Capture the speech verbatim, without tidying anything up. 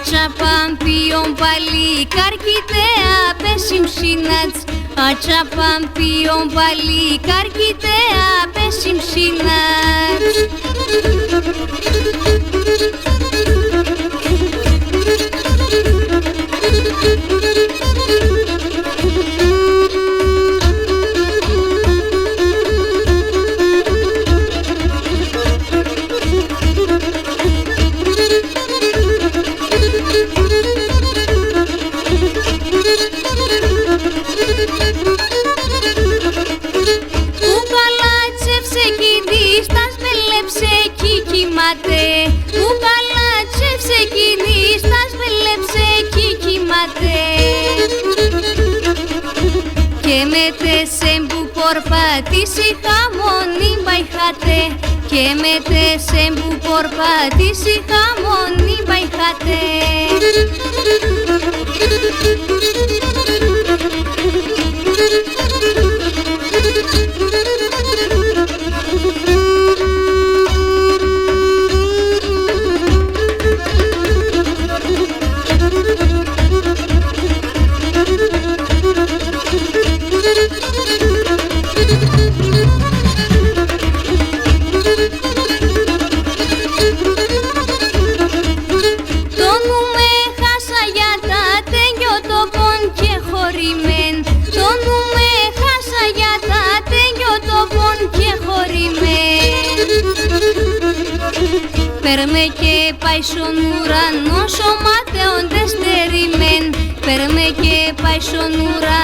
Ατσάπαν ποίον παλικάρ' κι τ' έπεσ' η μ' σίν ατ'ς. Ατσάπαν ποίον παλικάρ' κι τ' έπεσ' η μ' σίν ατ'ς. Κουκαλάτσ' ευσεκινείς τας, μελεψέ 'κι κοιμάται. Κουκαλάτσ' ευσεκινείς τας, μελεψέ 'κι κοιμάται. Και μετέσεν που πορπατήσει χαμόνι μπαϊχάται. Και μετέσεν που πορπατήσει χαμόνι μπαϊχάται. Τονούμε χάσα για τ' ατέγιον τόπον 'κ' εχωριμέν. Τονούμε χάσα για τ' ατέγιον τόπον 'κ' εχωριμέν. Παίρ' με και πάει σον ουρανόν, σωματέον τεστερημέν. Παίρ' με και πάει σον ουρανόν.